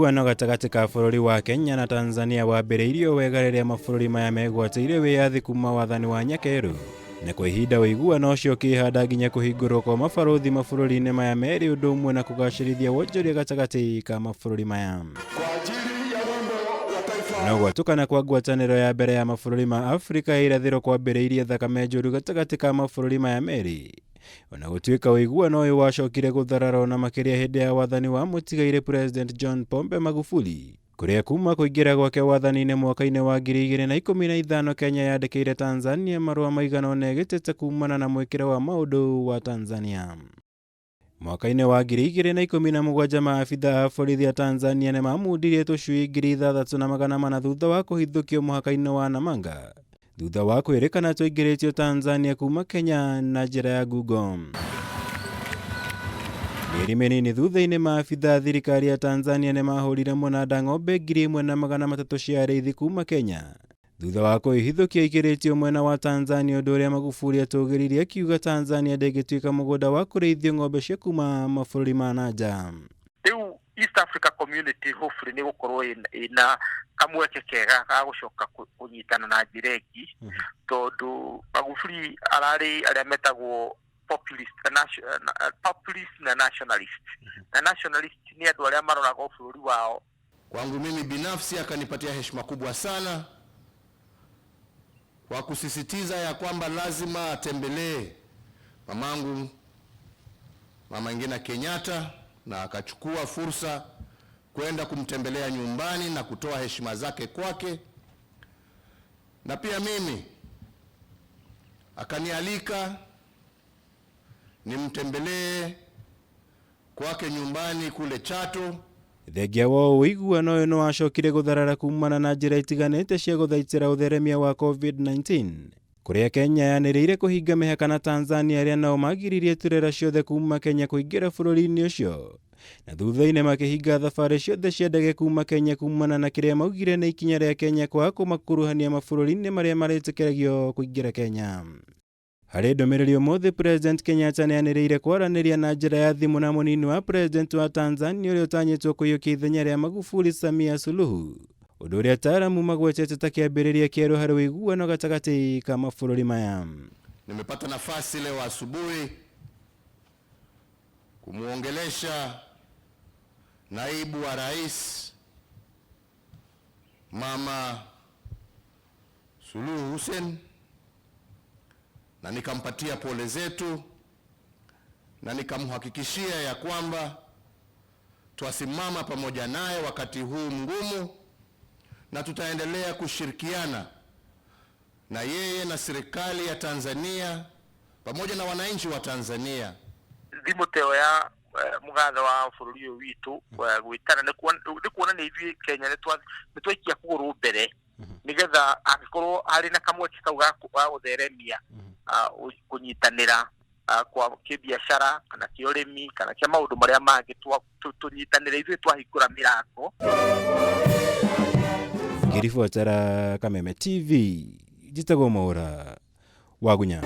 Ũiguano gatagatĩ ka bũrũri wa Kenya na Tanzania wambĩrĩirio wega rĩrĩa mabũrũri maya megwatĩire wĩyathi kuma wathani wa Nyakerũ. Na kwa ihinda ũiguano ũcio ũkĩhanda nginya kũhingũrwo kwa mabarũthi mabũrũri-inĩ maya merĩ ũndũ ũmwe na kũgacĩrithia wonjoria gatagatĩ ka mabũrũri maya. No gwatũkana kwa ngwatanĩro ya mbere ya mabũrũri ma Afrika ya irathĩro kwambĩrĩirie thakame njũru gatagatĩ ka mabũrũri maya merĩ. Ona gũtuĩka ũiguano ũyũ wacokire gũtharara ona makĩria hĩndĩ ya wathani wa mũtigairĩ President John Pombe Magufuli, kũrĩa kuma kũingĩra gwake wathani-inĩ mwaka-inĩ wa 2015 Kenya yandĩkĩire Tanzania marũa maigana ũna ĩgĩteta kumana na mwĩkĩre wa maũndũ wa Tanzania. Mwaka-inĩ wa 2017 maabitha a borithi a Tanzania nĩ mamundirie tũcui 6,400 thutha wa kũhithũkio mũhaka-inĩ wa Namanga thutha wa kwĩrĩkana twaingĩrĩtio Tanzania kuma Kenya na njĩra ya ngungo. Mĩeri mĩnini thutha-inĩ maabitha a thirikari ya Tanzania nĩ mahũrire mũnanda ng'ombe 1,300 cia arĩithi kuma Kenya thutha wa kũihithũkia ikĩrĩtio mwena wa Tanzania, ũndũ ũrĩa Magufuli atũgĩririe akiuga Tanzania ndĩngĩtuĩka mũgũnda wa kũrĩithio ng'ombe cia kuma mabũrũri ma na nja. Rĩu East Africa Community hopefully nĩ gũkorwo ĩna kamweke kega ga gũcoka kũnyitana na njĩra ĩngĩ, tondũ Magufuli ararĩ arĩa metagwo populist populist na nationalist, na nationalist nĩ andũ arĩa maroraga bũrũri wao. Kwangu mimi binafsi akanipatia heshima kubwa sana kwa kusisitiza ya kwamba lazima atembelee mamangu Mama Ngina Kenyatta, na akachukua fursa kwenda kumtembelea nyumbani na kutoa heshima zake kwake, na pia mimi akanialika nimtembelee kwake nyumbani kule Chato. Thengia wa ũiguano ũyũ nĩ wacokire gũtharara kumana na njĩra itiganĩte cia gũthaitĩra ũtheremia wa COVID-19, kũrĩa Kenya yanĩrĩire kũhinga mĩhaka na Tanzania, arĩa nao magiririe turera ciothe kuma Kenya kũingĩra bũrũri-inĩ ũcio, na thutha-inĩ makĩhinga thabarĩ ciothe cia ndege kuma Kenya kumana na kĩrĩa maugire nĩ ikinya rĩa Kenya kwaga kũmakuruhania mabũrũri-inĩ marĩa marĩtĩkĩragio kũingĩra Kenya. Harĩ ndũmĩrĩri ũmũthĩ, President Kenyatta nĩanĩrĩire kwaranĩria na njĩra ya thimũ na mũnini wa President wa Tanzania ũrĩa ũtanyĩtwo kũiyũkia ithenya rĩa Magufuli, Samia Suluhu, ũndũ ũrĩa ataaramu magwetete ta kĩambĩrĩria kĩerũ harĩ ũiguano gatagatĩ ka mabũrũri maya. Nimepata nafasi leo asubuhi kumwongelesha naibu wa rais Mama Suluhu Hussein na nikampatia pole zetu na nikamhakikishia ya kwamba twasimama pamoja naye wakati huu mgumu na tutaendelea kushirikiana na yeye na serikali ya Tanzania pamoja na wananchi wa Tanzania. Thimũ ta ĩyo ya mũgathe wa bũrũri ũyũ witũ gwĩtana nĩ kuonania ithuĩ Kenya nĩ twaikia kũgũrũ mbere, nĩgetha angĩkorwo harĩ na kamweke kau ga gũtheremia kũnyitanĩra kwa kĩbiacara kana kĩũrĩmi kana kĩa maũndũ marĩa mangĩ, tũnyitanĩre ithuĩ twahingũra mĩrango. Ngĩribotera Kameme TV, njĩtagwo Mwaũra Wagunya.